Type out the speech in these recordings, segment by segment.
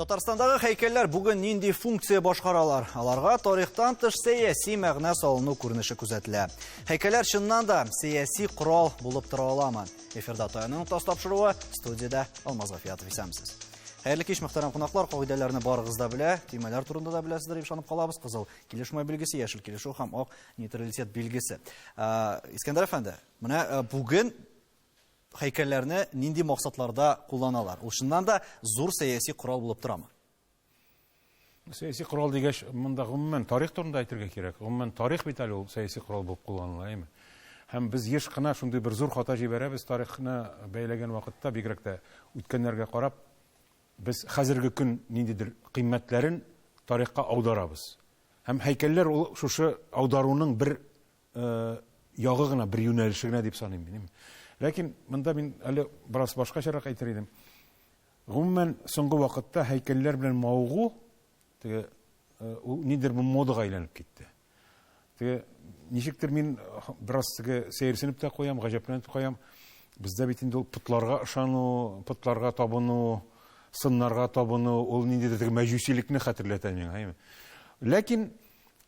Татарстандагы һәйкәлләр бүген нинди функция башкаралар? Аларга тарихтан тыш сәяси мәгънә салыну күренеше күзәтелә. Һәйкәлләр чыннан да сәяси корал булып тора аламы? Эфирда Таяну ноктасы тапшыруы, студиядә Алмаз Гафиятов исәнмесез. Хәерле кич, мөхтәрәм кунаклар, кагыйдәләрне барыгыз да белә, төймәләр турында да беләсездер дип ышанып калабыз. Кызыл килешмә билгесе, яшел килешү һәм ак нейтралитет билгесе. Искәндәр әфәнде, менә бүген һәйкәлләрне нинди максатларда кулланалар? Ул чыннан да зур сәяси корал булып торамы? Сәяси корал дигәч, монда гомумән тарих турында әйтергә кирәк. Гомумән тарих бит әле ул сәяси корал булып кулланыла, әйеме? Һәм без еш кына шундый бер зур хата җибәрәбез тарихны бәяләгән вакытта, бигрәк тә үткәннәргә карап, без хәзерге көн ниндидер кыйммәтләрен тарихка аударабыз. Һәм һәйкәлләр ул шушы аударуның бер ягы гына, бер юнәлеше генә дип саныйм мин. Ләкин монда мин әле бераз башкачарак әйтер идем. Гомумән, соңгы вакытта һәйкәлләр белән мавыгу теге ул нидер бу модага әйләнеп китте. Теге ничектер мин бераз теге сәерсенеп тә куям, гаҗәпләнеп тә куям. Бездә бит инде ул потларга ышану, потларга табыну, сыннарга табыну, ул ниндидер теге мәҗүсилекне хәтерләтә миңа, әйеме? Ләкин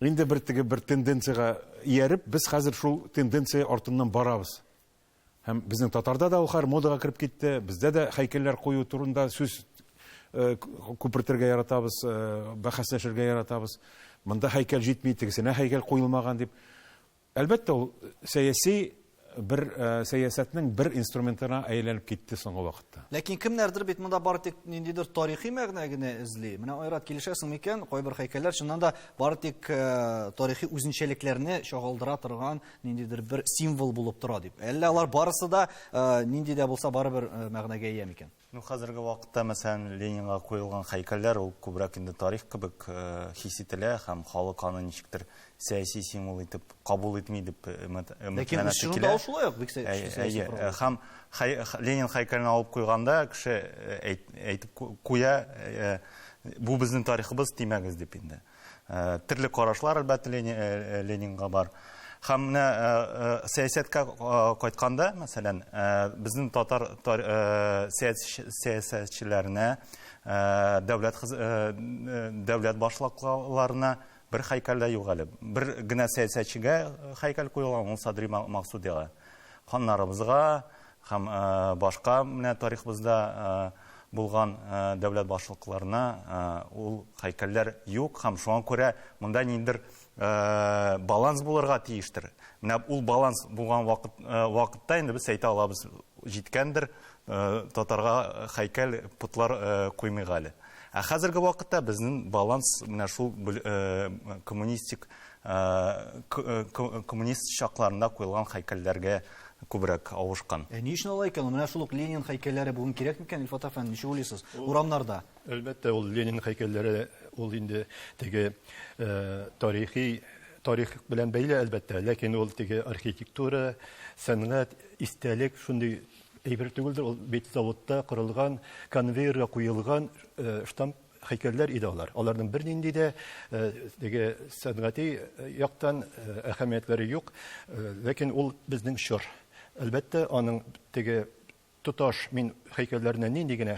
Инде бер теге бер тенденциягә ияреп, без хәзер шул тенденция артыннан барабыз. Һәм безнең татарда да ул хәзер модага кереп китте, бездә дә һәйкәлләр кую турында сүз э, күпертергә яратабыз, э, бәхәсләшергә яратабыз. Монда һәйкәл җитми, тегесенә һәйкәл куелмаган дип. Әлбәттә, ул сәяси бер сәясәтнең бер инструментына әйләнеп китте соңгы вакытта. Ләкин кемнәрдер бит монда бары тик ниндидер тарихи мәгънә генә эзли. Менә Айрат, килешәсең микән? Кайбер һәйкәлләр чыннан да бары тик тарихи үзенчәлекләрне чагылдыра торган ниндидер бер символ булып тора дип. Әллә алар барысы да нинди дә булса барыбер мәгънәгә ия микән? Ну, хәзерге вакытта, мәсәлән, Ленинга куелган һәйкәлләр ул күбрәк инде тарих кебек хис ителә һәм халык аны ничектер сәяси символ итеп кабул итми дип өметләнәсе Ләкин килә. Ләкин шулай ук бик сәяси. Һәм Ленин һәйкәлен алып куйганда кеше әйтеп куя, бу безнең тарихыбыз, тимәгез дип инде. Төрле карашлар, әлбәттә, Ленинга бар. Һәм менә сәясәткә кайтканда, мәсәлән, безнең татар сәясәтчеләренә, дәүләт дәүләт башлыкларына бер һәйкәл дә юк әле. Бер генә сәясәтчегә һәйкәл куелган, ул Садри Максудига. Ханнарыбызга һәм башка менә тарихыбызда булган дәүләт башлыкларына ул һәйкәлләр юк һәм шуңа күрә монда ниндидер баланс булырга тиештер. Менә ул баланс булган вакыт, вакытта инде без әйтә алабыз, җиткәндер, татарга һәйкәл потлар куймыйк әле. Ә хәзерге вакытта безнең баланс менә шул коммунистик коммунист чакларында куелган һәйкәлләргә күбрәк авышкан. Ә ни өчен алай икән? Менә шул ук Ленин һәйкәлләре бүген кирәк микән, Илфат әфәнде, ничек уйлыйсыз? Урамнарда. Әлбәттә, ул Ленин һәйкәлләре ул инде теге тарихи тарих белән бәйле, әлбәттә, ләкин ул теге архитектура, сәнгать, истәлек шундый әйбер түгелдер, ул бит заводта корылган, конвейерга куелган штамп Һәйкәлләр иде алар. Аларның бернинди дә теге сәнгати яктан әһәмиятләре юк. Ләкин ул безнең чор. Әлбәттә, аның теге тоташ мин һәйкәлләренә нинди генә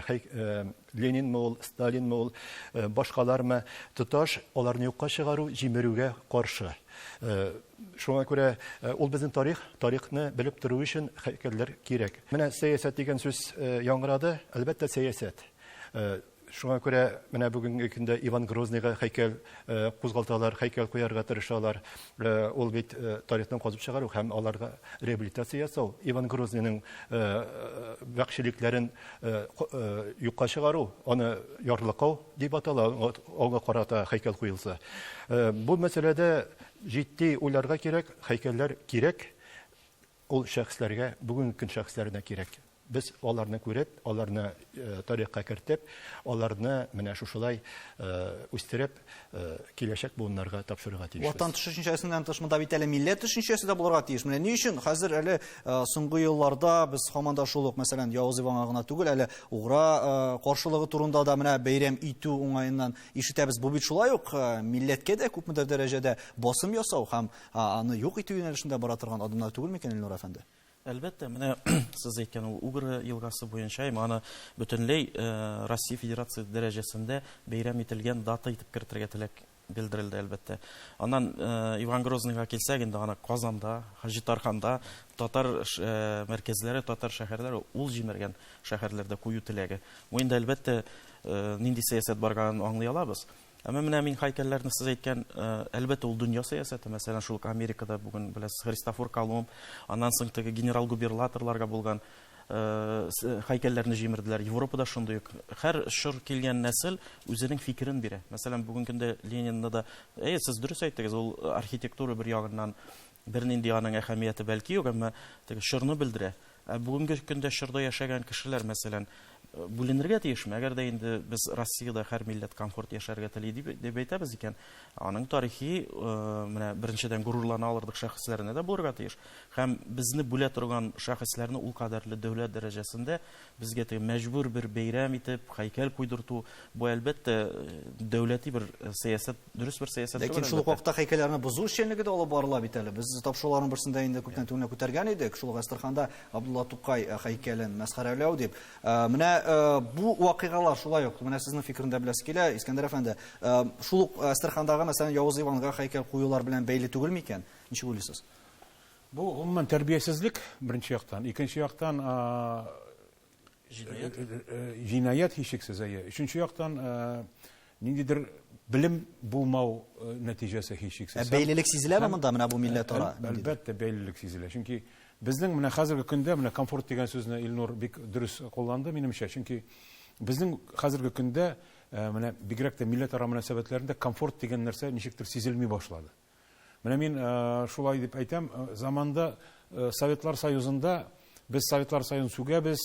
Ленинмы ул, Сталинмы ул, башкалармы, тоташ аларны юкка чыгару, җимерүгә каршы. Шуңа күрә ул безнең тарих, тарихны белеп тору өчен һәйкәлләр кирәк. Менә сәясәт дигән сүз яңгырады. Әлбәттә, сәясәт. Шуңа күрә менә бүгенге көндә Иван Грозныйга һәйкәл кузгалталар, һәйкәл куярга тырышалар. Ул бит тарихтан казып чыгару һәм аларга реабилитация ясау, Иван Грозныйның вәхшилекләрен юкка чыгару, аны ярлыкау дип атала, аңа карата һәйкәл куелса. Бу мәсьәләдә җитди уйларга кирәк, һәйкәлләр кирәк, ул шәхесләргә, бүгенге көн шәхесләренә кирәк. Без аларны күреп, аларны тарихка кертеп, аларны менә шушылай үстереп, киләчәк буыннарга тапшырырга тиешбез. Ватан төшенчәсеннән тыш монда бит әле милләт төшенчәсе дә булырга тиеш. Менә ни өчен хәзер әле соңгы елларда без һаман да шул ук, мәсәлән, Явыз Иванга гына түгел, әле Угра каршылыгы турында да менә бәйрәм итү уңаеннан ишетәбез. Бу бит шулай ук милләткә дә күпмедер дәрәҗәдә басым ясау һәм аны юк итү юнәлешендә бара торган адымнар түгел микән, Илнур әфәнде? Әлбәттә, менә сез әйткән ул Угра елгасы буенча, әмма аны бөтенләй Россия Федерация дәрәҗәсендә бәйрәм ителгән дата итеп кертергә теләк белдерелде, әлбәттә. Аннан Иван Грозныйга килсәк, инде аны Казанда, Хаҗи Тарханда, татар мәркәзләре, татар шәһәрләре ул җимергән шәһәрләрдә кую теләге. Бу инде, әлбәттә, нинди сәясәт барганын аңлый алабыз. Әмма менә мин һәйкәлләрне сез әйткән, әлбәттә, ул дөнья сәясәте, мәсәлән, шул ук Америкада бүген беләсез, Христофор Колумб, аннан соң теге генерал-губернаторларга булган һәйкәлләрне җимерделәр. Европада шундый ук. Һәр чор килгән нәсел үзенең фикерен бирә. Мәсәлән, бүгенге көндә Ленинны да, әйе, сез дөрес әйттегез, ул архитектура бер ягыннан бернинди аның әһәмияте бәлки юк, әмма теге чорны белдерә. Ә бүгенге көндә чорда яшәгән кешеләр, мәсәлән, бүленергә тиешме? Әгәр дә инде без Россиядә һәр милләт комфорт яшәргә тели дип, дип әйтәбез икән, аның тарихи, менә беренчедән горурлана алырлык шәхесләренә дә булырга тиеш. Һәм безне бүлә торган шәхесләрне ул кадәрле дәүләт дәрәҗәсендә безгә теге мәҗбүр бер бәйрәм итеп, һәйкәл куйдырту, бу, әлбәттә, дәүләти бер сәясәт, дөрес бер сәясәт түгел. Ләкин шул ук вакытта һәйкәлләрне бозу эшчәнлеге дә алып барыла бит әле. Без тапшыруларның берсендә инде күптән түгел күтәргән идек. Шул ук Әстерханда Габдулла Тукай һәйкәлен мәсхәрәләү дип. Менә бу вакыйгалар шулай ук, менә сезнең фикерне дә беләсе килә, Искәндәр әфәнде. Шул ук Әстерхандагы, мәсәлән, Явыз Иванга һәйкәл куюлар белән бәйле түгел микән? Ничек уйлыйсыз? Бу гомумән тәрбиясезлек беренче яктан, икенче яктан җинаять, җинаять һичшиксез, әйе. Өченче яктан ниндидер белем булмау нәтиҗәсе һичшиксез. Ә бәйлелек сизеләме монда менә бу милләтара? Әлбәттә, бәйлелек сизелә. Чөнки безнең менә хәзерге көндә менә комфорт дигән сүзне Илнур бик дөрес кулланды, минемчә. Чөнки безнең хәзерге көндә менә бигрәк тә милләтара мөнәсәбәтләрендә комфорт дигән нәрсә ничектер сизелми башлады. Менә мин шулай дип әйтәм, заманда Советлар Союзында без Советлар Союзын сүгәбез,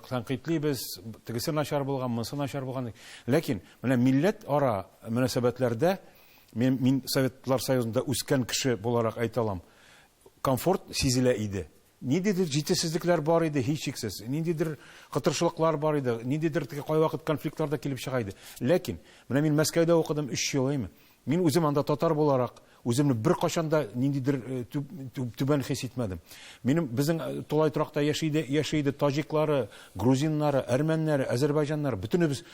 тәнкыйтьлибез, тегесе начар булган, монысы начар булган. Ләкин менә милләт ара мөнәсәбәтләрдә мин, мин Советлар Союзында үскән кеше буларак әйтә алам, комфорт сизелә иде. Ниндидер җитешсезлекләр бар иде, һичшиксез. Ниндидер кытыршылыклар бар иде, ниндидер теге кайвакыт конфликтлар да килеп чыга иде. Ләкин менә мин Мәскәүдә укыдым 3 ел, әйме. Мин үзем анда татар буларак, үземне беркайчан да ниндидер түбән хис итмәдем. Минем безнең тулай торакта яши иде, яши иде таҗиклары, грузиннары, әрмәннәре, әзербайҗаннары, бөтенебез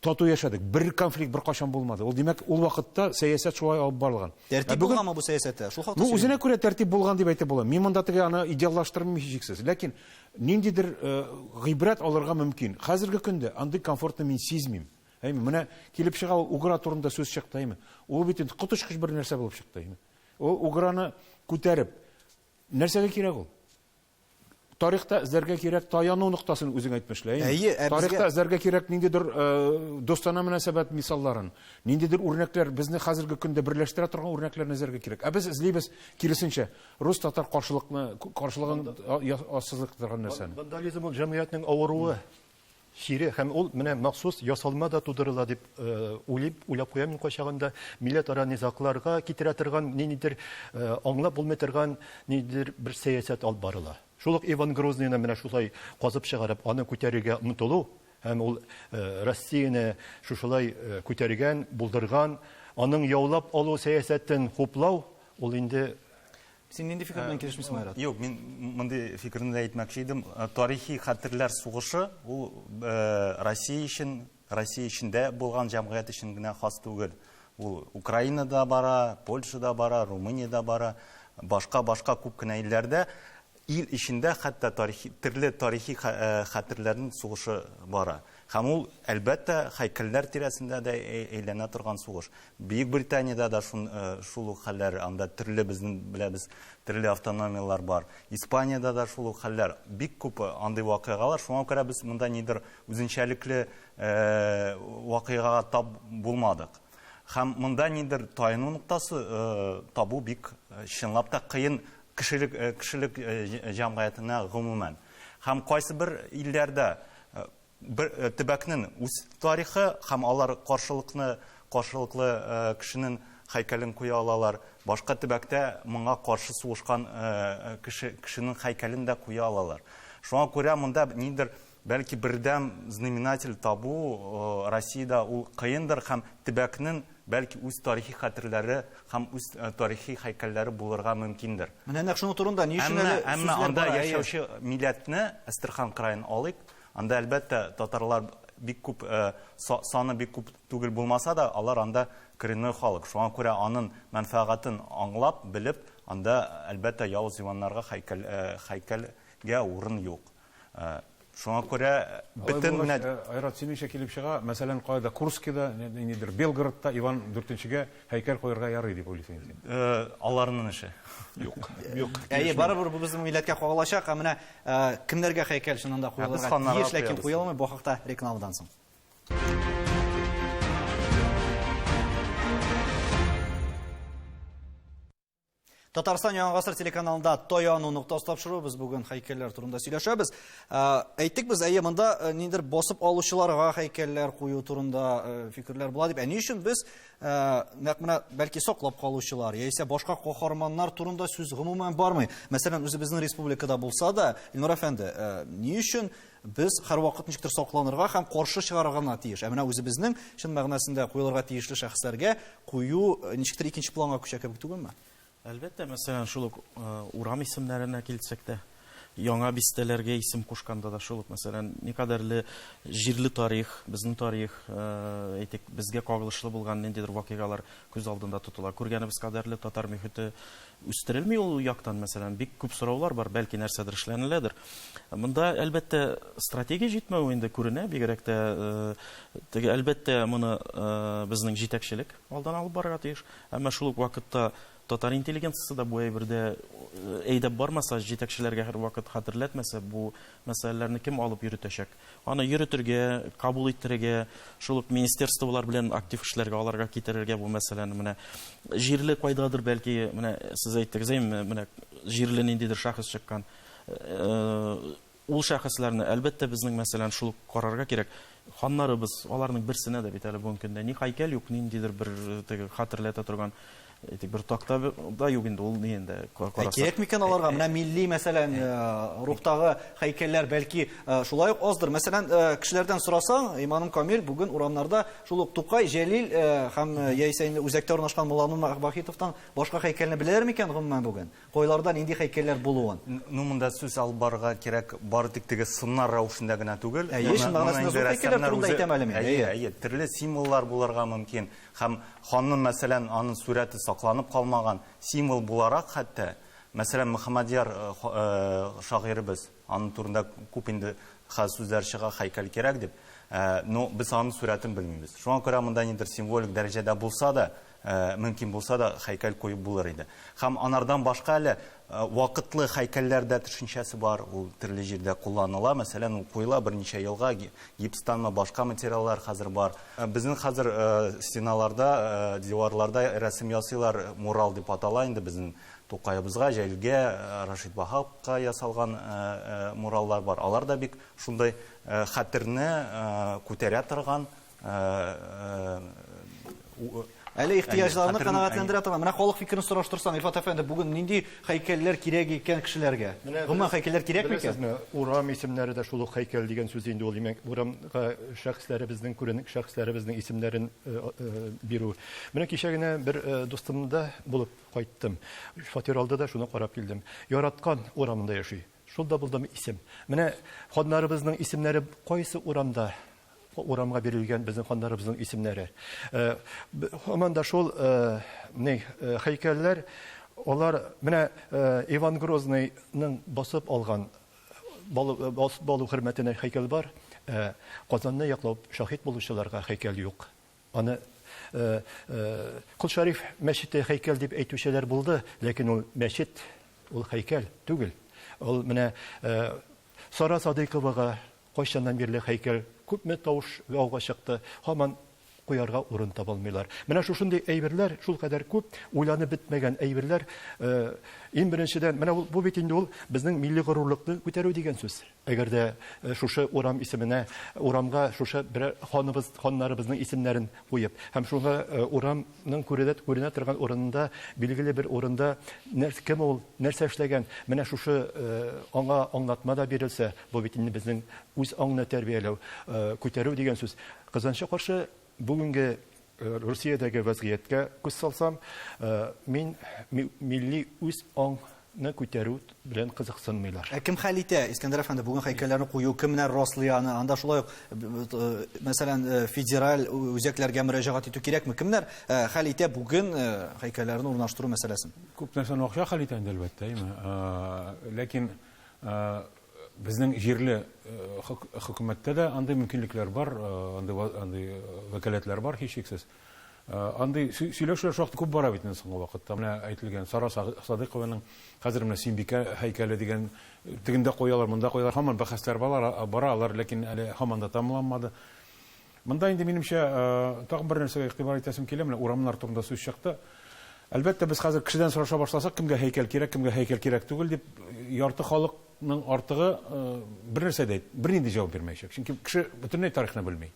тату яшәдек. Бер конфликт беркайчан булмады. Ул димәк, ул вакытта сәясәт шулай алып барылган. Тәртип булганмы бу сәясәттә? Шул хакта. Ну, үзенә күрә тәртип булган дип әйтеп була. Мин монда теге аны идеаллаштырмыйм һичшиксез. Ләкин ниндидер гыйбрәт алырга мөмкин. Хәзерге көндә андый комфортны мин сизмим. Әйме, менә килеп чыга ул Угра турында сүз чыкты, әйме. Ул бит инде коточкыч бер нәрсә булып чыкты, әйме. Ул Уграны күтәреп, нәрсәгә кирәк ул? Тарихта эзләргә кирәк таяну ноктасын үзең әйтмешлә. Әйе, ә Тарихта эзләргә кирәк ниндидер дустанә мөнәсәбәт мисалларын, ниндидер үрнәкләр, безне хәзерге көндә берләштерә торган үрнәкләрне эзләргә кирәк. Ә без эзлибез киресенчә, рус-татар каршылыкны, каршылыгын ассызыктырган нәрсәне. Вандализм ул җәмгыятьнең авыруы. Чире һәм ул менә махсус ясалма да тудырыла дип уйлыйм, уйлап куям мин кайчагында. Милләтара низагларга китерә торган ниндидер аңлап булмый торган ниндидер бер сәясәт алып барыла. Шул ук Иван Грозныйны менә шулай казып чыгарып, аны күтәрергә омтылу һәм ул Россияне шушылай күтәргән, булдырган, аның яулап алу сәясәтен хуплау, ул инде Син нинди фикер белән килешмисең, Айрат? Юк, мин мондый фикерне дә әйтмәкче идем. Тарихи хәтерләр сугышы ул Россия өчен, Россия эчендә булган җәмгыять өчен генә хас түгел. Ул Украинада бара, Польшада бара, Румыниядә бара, башка-башка күп кенә илләрдә ил эчендә хәтта тарихи, төрле тарихи хәтерләрнең сугышы бара. Һәм ул, әлбәттә, һәйкәлләр тирәсендә дә әйләнә торган сугыш. Бөек Британиядә дә шул ук хәлләр, анда төрле безнең беләбез, төрле автономияләр бар. Испаниядә дә шул ук хәлләр. Бик күп андый вакыйгалар. Шуңа күрә без монда нидер үзенчәлекле вакыйгага тап булмадык. Һәм монда нидер таяну ноктасы табу бик чынлап та кыен кешелек кешелек җәмгыятенә гомумән. Һәм кайсы бер илләрдә бер төбәкнең үз тарихы һәм алар каршылыкны каршылыклы кешенең һәйкәлен куя алалар. Башка төбәктә моңа каршы сугышкан кеше кешенең һәйкәлен дә куя алалар. Шуңа күрә монда нидер Бәлки бердәм знаменатель табу Россиядә ул кыендыр һәм төбәкнең бәлки үз тарихи хәтерләре һәм үз тарихи һәйкәлләре булырга мөмкиндер. Менә нәкъ шуның турында ни өчен әле сүзләр Әмма анда яшәүче милләтне, Әстерхан краен алыйк, анда әлбәттә татарлар бик күп, саны бик күп түгел булмаса да, алар анда коренной халык. Шуңа күрә аның мәнфәгатен аңлап, белеп, анда әлбәттә Явыз Иваннарга һәйкәл һәйкәлгә урын юк. Шуңа күрә бөтен менә Айрат, синеңчә килеп чыга, мәсәлән, кайда Курскида, ниндидер Белгородта Иван Дүртенчегә һәйкәл куярга ярый дип уйлыйсың син? Аларның эше. Юк. Юк. Әйе, барыбер бу безнең милләткә кагылачак, ә менә кемнәргә һәйкәл чыннан да куелырга тиеш, ләкин куелмый, бу хакта рекламадан соң. Татарстан Яңа Гасыр телеканалында Таяну ноктасы тапшыруы. Без бүген һәйкәлләр турында сөйләшәбез. Әйттек без, әйе, монда ниндидер басып алучыларга һәйкәлләр кую турында фикерләр була дип. Ә ни өчен без нәкъ менә бәлки саклап калучылар яисә башка каһарманнар турында сүз гомумән бармый? Мәсәлән, үзебезнең республикада булса да, Илнур әфәнде, ни өчен без һәрвакыт ничектер сакланырга һәм каршы чыгарырга гына тиеш? Ә менә үзебезнең чын мәгънәсендә куелырга тиешле шәхесләргә кую ничектер икенче планга күчә кебек түгелме? Әлбәттә, мәсәлән, шул ук урам исемнәренә килсәк тә, яңа бистәләргә исем кушканда да шул ук, мәсәлән, никадәрле җирле тарих, безнең тарих, әйтик, безгә кагылышлы булган ниндидер вакыйгалар күз алдында тотыла. Күргәнебез кадәрле татар мөхите үстерелми ул яктан, мәсәлән, бик күп сораулар бар, бәлки нәрсәдер эшләнеләдер. Монда, әлбәттә, стратегия җитмәү инде күренә, бигрәк тә, теге, әлбәттә, моны безнең җитәкчелек алдан алып барырга тиеш. Әмма шул ук вакытта татар интеллигенциясе дә бу әйбердә әйдәп бармаса, җитәкчеләргә һәрвакыт хәтерләтмәсә, бу мәсьәләләрне кем алып йөретәчәк? Аны йөретергә, кабул иттерергә, шул ук министерстволар белән актив эшләргә, аларга китерергә бу мәсьәләне менә җирле кайдадыр, бәлки, менә сез әйттегез, әйеме, менә җирле ниндидер шәхес чыккан. Ул шәхесләрне, әлбәттә, безнең, мәсәлән, шул ук карарга кирәк. Ханнарыбыз, аларның берсенә дә бит әле бүгенге көндә ни һәйкәл юк, ниндидер бер теге хәтерләтә торган, әйтик, бер такта да юк инде, ул ни инде, Ә карасак. кирәк микән аларга? Менә милли, мәсәлән, рухтагы һәйкәлләр, бәлки, шулай ук аздыр. Мәсәлән, кешеләрдән сорасаң, иманым камил, бүген урамнарда шул ук Тукай, Җәлил һәм яисә инде үзәктә урнашкан Мулланур Вахитовтан башка һәйкәлне беләләр микән гомумән бүген? Кайларда нинди һәйкәлләр булуын. Ну, монда сүз алып барырга кирәк, бары тик теге сыннар рәвешендә генә түгел. Әйе, чын мәгънәсендә зур һәйкәлләр турында әйтәм әле мин. Әйе, әйе, төрле символлар булырга мөмкин. Һәм ханның, мәсәлән, аның сурәте сакланып калмаган, символ буларак хәтта, мәсәлән, Мөхәммәдьяр шагыйребез, аның турында күп инде хәзер сүзләр чыга, һәйкәл кирәк дип. Но без аның сурәтен белмибез. Шуңа күрә монда нидер символик дәрәҗәдә булса да, мөмкин булса да һәйкәл куеп булыр иде. Һәм анардан башка әле вакытлы һәйкәлләр дә төшенчәсе бар, ул төрле җирдә кулланыла. Мәсәлән, ул куела берничә елга, гипстанмы, башка материаллар хәзер бар. Безнең хәзер стеналарда, диварларда рәсем ясыйлар, мурал дип атала инде безнең Тукаебызга, Җәлилгә, Рашид Ваһапка ясалган мураллар бар. Алар да бик шундай хәтерне күтәрә торган. Әле ихтыяҗларны канәгатьләндерә торган. Менә халык фикерен сораштырсаң, Илфат әфәнде, бүген нинди һәйкәлләр кирәк икән кешеләргә? Гомумән һәйкәлләр кирәк микән? Беләсезме, урам исемнәре дә шул ук һәйкәл дигән сүз инде ул, димәк, урамга шәхесләребезнең, күренекле шәхесләребезнең исемнәрен бирү. Менә кичә генә бер дустымда булып кайттым. Фатир алды да, шуны карап килдем. Яраткан урамында яши. Шул да булдымы исем? Менә ханнарыбызның исемнәре кайсы урамда? Урамга бирелгән безнең ханнарыбызның исемнәре. Һаман да шул ни һәйкәлләр, алар менә Иван Грозныйның басып алган басып алу хөрмәтенә һәйкәл бар, ә Казанны яклап шаһит булучыларга һәйкәл юк. Аны Кол Шәриф мәчете һәйкәл дип әйтүчеләр булды, ләкин ул мәчет, ул һәйкәл түгел. Ул менә Сара Садыйковага кайчаннан бирле һәйкәл, күпме тавыш гауга чыкты, һаман куярга урын таба алмыйлар. Менә шушындый әйберләр шулкадәр күп, уйланып бетмәгән әйберләр. Иң беренчедән, менә бу бит инде ул безнең милли горурлыкны күтәрү дигән сүз. Әгәр дә шушы урам исеменә, урамга шушы берәр ханыбыз, ханнарыбызның исемнәрен куеп, һәм шуңа урамның күренә, күренә торган урынында, билгеле бер урында нәрс, кем ул, нәрсә эшләгән, менә шушы аңа аңлатма да бирелсә, бу бит инде безнең үз аңны тәрбияләү, күтәрү дигән сүз. Кызганычка каршы, бүгенге Русиядәге вәзгыятькә күз салсам, мин милли үз аңны күтәрү белән кызыксынмыйлар. Ә кем хәл итә, Искәндәр әфәнде, бүген һәйкәлләрне кую, кемнәр раслый аны? Анда шулай ук, мәсәлән, федераль үзәкләргә мөрәҗәгать итү кирәкме? Кемнәр хәл итә бүген һәйкәлләрне урнаштыру мәсьәләсен? Күп нәрсәне акча хәл итә инде, әлбәттә, әйеме? Ләкин Безнең җирле хөкүмәттә дә андый мөмкинлекләр бар, андый андый вәкаләтләр бар һичшиксез. Андый сөйләшүләр шактый күп бара бит инде соңгы вакытта. Менә әйтелгән Сара Садыйкованың хәзер менә Сөембикә һәйкәле дигән тегендә куялар, монда куялар, һаман бәхәсләр бара, алар ләкин әле һаман да тәмамланмады. Монда инде минемчә тагын бер нәрсәгә игътибар итәсем килә, менә урамнар турында сүз чыкты. Әлбәттә, без хәзер кешедән сораша башласак, кемгә һәйкәл кирәк, кемгә һәйкәл кирәк түгел дип, ярты халыкның артыгы бер нәрсә дә бернинди җавап бирмәячәк. Чөнки кеше бөтенләй тарихны белми.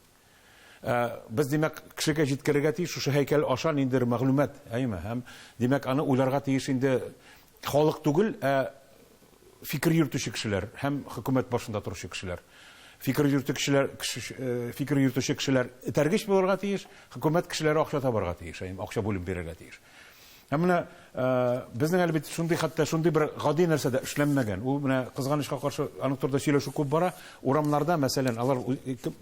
Без, димәк, кешегә җиткерергә тиеш шушы һәйкәл аша ниндидер мәгълүмат, әйеме? Һәм, димәк, аны уйларга тиеш инде халык түгел, ә фикер йөртүче кешеләр һәм хөкүмәт башында торучы кешеләр. Фикер йөртү кешеләр, фикер йөртүче кешеләр этәргеч булырга тиеш, хөкүмәт кешеләре акча табарга тиеш, акча бүлеп бирергә тиеш. Һәм менә безнең әле бит шундый хәтта шундый бер гади нәрсә дә эшләнмәгән. Ул менә кызганычка каршы аның турында сөйләшү күп бара. Урамнарда, мәсәлән, алар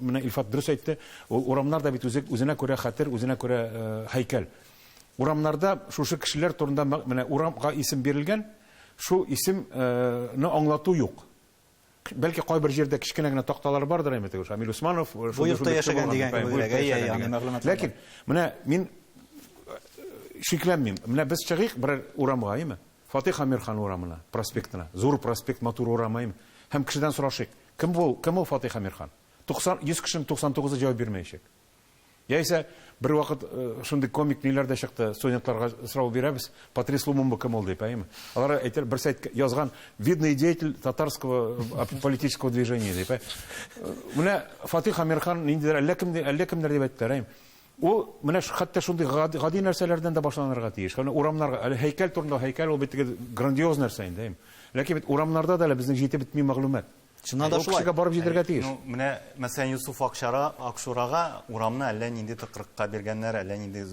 менә Илфат дөрес әйтте, ул урамнар да бит үзе үзенә күрә хәтер, үзенә күрә һәйкәл. Урамнарда шушы кешеләр турында менә урамга исем бирелгән, Шул исемне аңлату юк. Бәлки кайбер җирдә кечкенә генә такталар бардыр әйме теге Шамил Усманов бу йортта яшәгән дигән кебегрәк. Әйе, әйе, андый мәгълүматлар. Ләкин менә мин шикләнмим. Менә без чыгыйк берәр урамга, әйеме? Фатих Әмирхан урамына, проспектына. Зур проспект, матур урам, әйеме? Һәм кешедән сорашыйк. Кем бу, кем ул Фатих Әмирхан? 90, 100 кешенең 99-ы җавап бирмәячәк. Яисә бер вакыт шундый комик ниләр дә чыкты, студентларга сорау бирәбез, Патрис Лумумба кем ул дип, әйеме? Алар әйтер, берсе әйт, язган, видный деятель татарского политического движения дип. Менә Фатих Әмирхан ниндидер әллә кем, әллә кемнәр дип әйттеләр, әйеме? Ул менә хәтта шундый гади нәрсәләрдән дә башланырга тиеш. Менә урамнарга, әле һәйкәл турында һәйкәл ул бит теге грандиоз нәрсә инде, әйеме? Ләкин бит урамнарда да әле безнең җитеп бетми мәгълүмат. Чыннан да Ул шулай. кешегә барып җитәргә тиеш. Ну, менә, мәсәлән, Юсуф Акчара, Акчурага урамны әллә нинди тыкрыкка биргәннәр, әллә нинди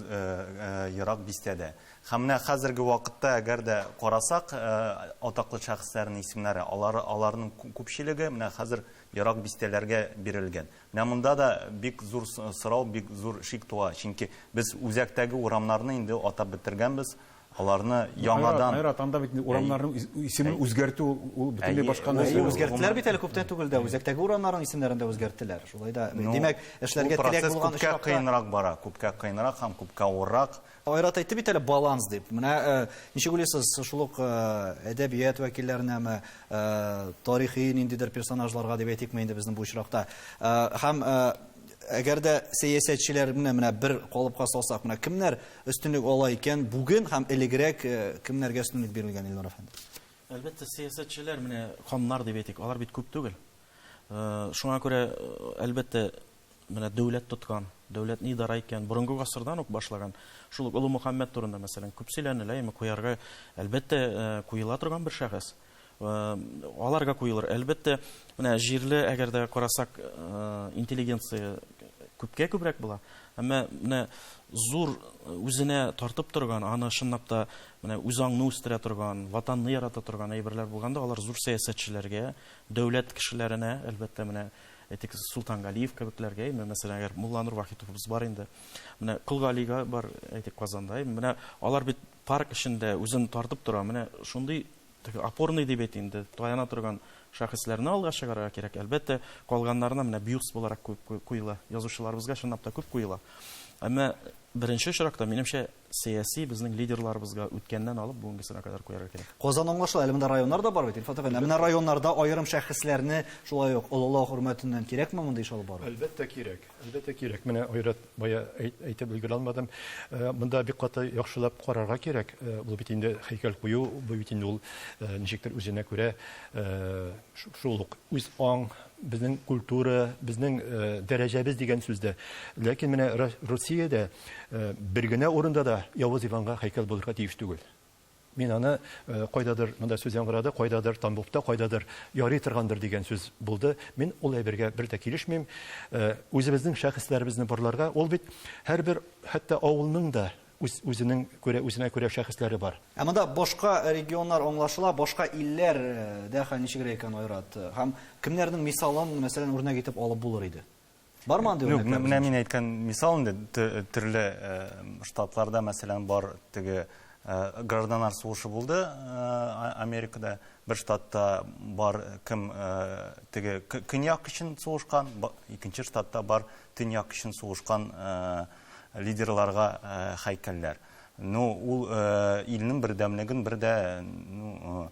ерак бистәдә. Һәм менә хәзерге вакытта, әгәр дә карасак, атаклы шәхесләрнең исемнәре, алар, аларның күпчелеге менә хәзер ерак бистәләргә бирелгән. Менә монда да бик зур сорау, бик зур шик туа. Чөнки без үзәктәге урамнарны инде атап бетергәнбез. Аларны яңадан Айрат, анда бит урамнарның исемен үзгәртү ул бөтенләй башка нәрсә. Үзгәрттеләр бит әле күптән түгел дә, үзәктәге урамнарның исемнәрен дә үзгәрттеләр. Шулай да, димәк, эшләргә теләк булган очракта күпкә кыенрак бара, күпкә кыенрак һәм күпкә авыррак. Айрат әйтте бит әле баланс дип. Менә ничек уйлыйсыз, шул ук әдәбият вәкилләренәме, тарихи ниндидер персонажларга дип әйтикме инде безнең бу очракта. Һәм әгәр дә сәясәтчеләрне менә бер калыпка салсак, менә кемнәр өстенлек ала икән бүген һәм элегрәк кемнәргә өстенлек бирелгән, Илнур әфәнде? Әлбәттә, сәясәтчеләр, менә ханнар дип әйтик, алар бит күп түгел. Шуңа күрә, әлбәттә, менә дәүләт тоткан, дәүләтне идарә иткән, борынгы гасырдан ук башлаган, шул ук Олы Мөхәммәд турында, мәсәлән, күп сөйләнелә, әмма куярга, әлбәттә, куела торган бер шәхес. Аларга куелыр. Әлбәттә, менә җирле, әгәр дә карасак, интеллигенция күпкә күбрәк була. Әмма менә зур үзенә тартып торган, аны чынлап та менә үз аңны үстерә торган, ватанны ярата торган әйберләр булганда, алар зур сәясәтчеләргә, дәүләт кешеләренә, әлбәттә, менә әйтик, Солтангалиев кебекләргә, әйме, мәсәлән, әгәр Мулланур Вахитовыбыз бар инде, менә Кол Галигә бар, әйтик, Казанда, әйме, менә алар бит парк эчендә үзен тартып тора, менә шундый теге опорный дип әйт инде, таяна торган шәхесләрне алга чыгарырга кирәк. Әлбәттә, калганнарына менә бюст буларак күп куела. Язучыларыбызга чынлап та күп куела. Әмма Беренче очракта, минемчә, сәяси безнең лидерларыбызга үткәннән алып бүгенгесенә кадәр куярга кирәк. Казан аңлашыла, әле монда районнар да бар бит, Илфат әфәнде. Ә менә районнарда аерым шәхесләрне шулай ук олылау хөрмәтеннән кирәкме мондый эш алып бару? Әлбәттә кирәк. Әлбәттә кирәк. Менә Айрат бая әйтеп өлгерә алмадым. Монда бик каты яхшылап карарга кирәк. Ул бит инде һәйкәл кую, бу бит инде ул ничектер үзенә күрә шул ук үз аң, безнең культура, безнең дәрәҗәбез дигән сүз дә. Ләкин менә Русиядә бер генә урында да Явыз Иванга һәйкәл булырга тиеш түгел. Мин аны кайдадыр, монда сүз яңгырады, кайдадыр Тамбовта, кайдадыр ярый торгандыр дигән сүз булды. Мин ул әйбергә бер дә килешмим. Үзебезнең шәхесләребезне барларга, ул бит һәрбер, хәтта авылның да үз үзенең күрә үзенә күрә шәхесләре бар. Ә монда башка регионнар аңлашыла, башка илләр дә хәл ничегрәк икән, Айрат? Һәм кемнәрнең мисалын, мәсәлән, үрнәк итеп алып булыр иде? Бармы андый үрнәкләр? Менә мин әйткән мисал инде төрле штатларда, мәсәлән, бар теге гражданнар сугышы булды Америкада. Бер штатта бар кем теге көньяк өчен сугышкан, икенче штатта бар төньяк өчен сугышкан лидерларга һәйкәлләр. Ну, ул илнең бердәмлеген бер дә ну,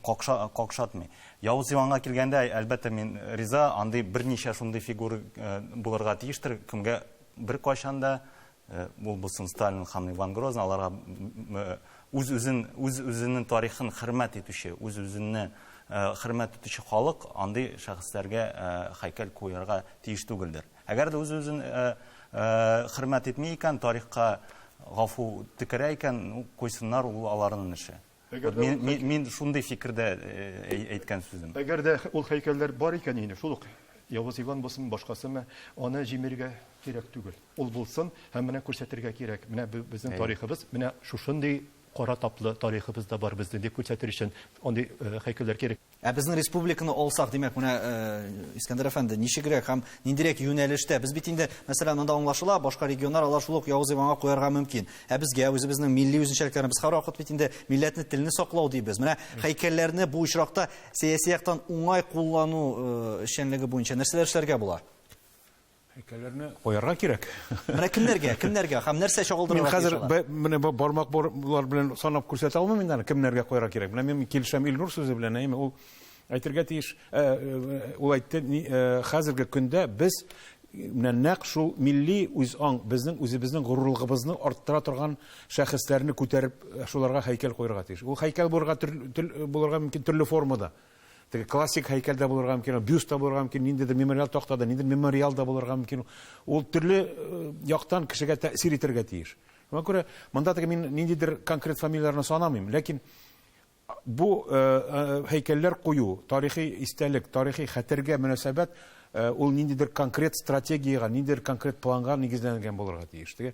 какшатмый. Явыз Иванга килгәндә, әлбәттә, мин риза, андый берничә шундый фигура булырга тиештер, кемгә беркайчан да, ул булсын Сталин һәм Иван Грозный, аларга үз-үзен, үз-үзенең тарихын хөрмәт итүче, үз-үзенне хөрмәт итүче халык андый шәхесләргә һәйкәл куярга тиеш түгелдер. Әгәр дә үз-үзен хөрмәт итми икән, тарихка гафу төкерә икән, ну, куйсыннар, ул аларның эше. Мин, мин, мин шундый фикердә әйткән сүзем. Әгәр дә ул һәйкәлләр бар икән инде, шул ук Явыз Иван булсын, башкасымы, аны җимерергә кирәк түгел. Ул булсын һәм менә күрсәтергә кирәк. Менә безнең тарихыбыз, менә шушындый кара таплы тарихыбыз да бар безнең дип күрсәтер өчен андый һәйкәлләр кирәк. Ә безнең республиканы алсак, димәк, менә Искәндәр әфәнде, ничегрәк һәм ниндирәк юнәлештә? Без бит инде, мәсәлән, монда аңлашыла, башка регионнар алар шул ук Явыз Иванга куярга мөмкин. Ә безгә үзебезнең милли үзенчәлекләребез һәрвакыт бит инде милләтне, телне саклау дибез. Менә һәйкәлләрне бу очракта сәяси яктан уңай куллану эшчәнлеге буенча нәрсәләр эшләргә була? Һәйкәлләрне куярга кирәк. Менә кемнәргә, кемнәргә һәм нәрсә чагылдырырга Мин хәзер менә бармак болар белән санап күрсәтә алмыйм инде аны, кемнәргә куярга кирәк. Менә мин килешәм Илнур сүзе белән, әйеме, ул әйтергә тиеш, ул әйтте, хәзерге көндә без менә нәкъ шул милли үзаң, безнең үзебезнең горурлыгыбызны арттыра торган шәхесләрне күтәреп, шуларга һәйкәл куярга тиеш. Ул һәйкәл булырга булырга мөмкин төрле формада. Теге классик һәйкәл дә булырга мөмкин, бюст та булырга мөмкин, ниндидер мемориал такта да, ниндидер мемориал да булырга мөмкин. Ул төрле яктан кешегә тәэсир итәргә тиеш. Шуңа күрә монда теге мин ниндидер конкрет фамилияләрне санамыйм, ләкин бу һәйкәлләр кую, тарихи истәлек, тарихи хәтергә мөнәсәбәт, ул ниндидер конкрет стратегиягә, ниндидер конкрет планга нигезләнгән булырга тиеш. Теге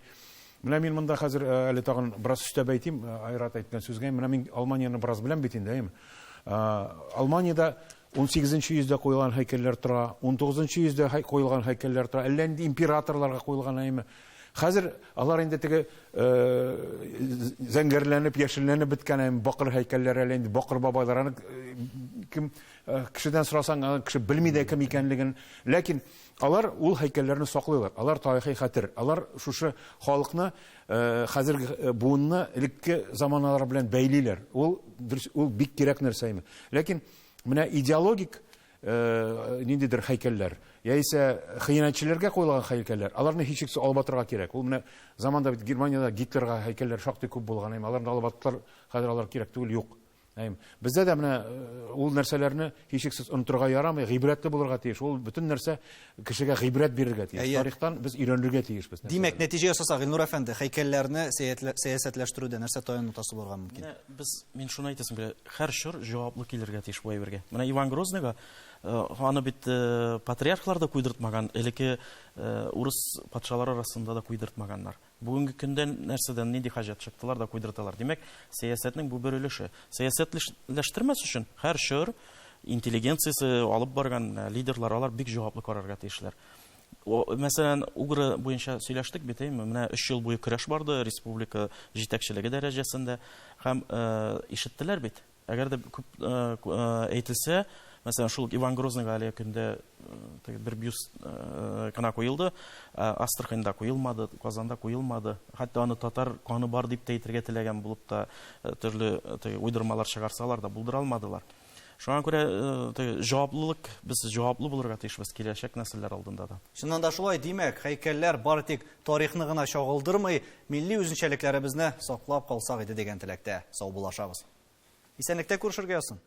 менә мин монда хәзер әле тагын бераз өстәп әйтим, Айрат әйткән сүзгә. Менә мин Алманияне бераз беләм бит инде, әйеме? Алманиядә 18 йөздә куелган һәйкәлләр тора, 19 йөздә куелган һәйкәлләр тора, әллә нинди императорларга куелган әйеме. Хәзер алар инде теге зәңгәрләнеп, яшелләнеп беткән әйеме, бакыр һәйкәлләр әллә инде бакыр бабайлар. Аны кем кешедән сорасаң, аны кеше белми дә кем икәнлеген. Ләкин алар ул һәйкәлләрне саклыйлар. Алар тарихи хәтер. Алар шушы халыкны хәзерге буынны элекке заманалар белән бәйлиләр. Ул дөрес, ул бик кирәк нәрсә име. Ләкин менә идеологик ниндидер һәйкәлләр, яисә хыянәтчеләргә куелган һәйкәлләр, аларны һичшиксез алып атырга кирәк. Ул менә заманда бит Германиядә Гитлерга һәйкәлләр шактый күп булган, әмма аларны алып аттылар, хәзер алар кирәк түгел, юк. Әйем. Бездә дә менә ул нәрсәләрне һичшиксез онытырга ярамый, гыйбрәтле булырга тиеш. Ул бөтен нәрсә кешегә гыйбрәт бирергә тиеш. Тарихтан без өйрәнергә тиешбез. Димәк, нәтиҗә ясасак, Илнур әфәнде, һәйкәлләрне сәясәтләштерүдә нәрсә таяну ноктасы булырга мөмкин? Менә без, мин шуны әйтәсем килә, һәр чор җаваплы килергә тиеш бу әйбергә. Менә Иван Грозныйга аны бит патриархлар да куйдыртмаган, элекке урыс патшалары арасында да куйдыртмаганнар. Бүгенге көндә нәрсәдән нинди хаҗәт чыктылар да куйдырталар. Димәк, сәясәтнең бу бер өлеше. Сәясәтләштермәс өчен һәр чор интеллигенциясе алып барган лидерлар, алар бик җаваплы карарга тиешләр. Мәсәлән, Угры буенча сөйләштек бит, әйме? Менә 3 ел буе көрәш барды республика җитәкчелеге дәрәҗәсендә һәм ишеттеләр бит. Әгәр дә күп әйтелсә, Мәсәлән, шул ук Иван Грозныйга әлеге көндә теге бер бюст кына куелды, Астраханьда куелмады, Казанда куелмады. Хәтта аны татар каны бар дип тә әйтергә теләгән булып та төрле теге уйдырмалар чыгарсалар да булдыра алмадылар. Шуңа күрә теге җаваплылык, без җаваплы булырга тиешбез киләчәк нәселләр алдында да. Чыннан да шулай, димәк, һәйкәлләр бары тик тарихны гына чагылдырмый, милли үзенчәлекләребезне саклап калсак иде дигән теләктә саубуллашабыз. Исәнлектә күрешергә язсын.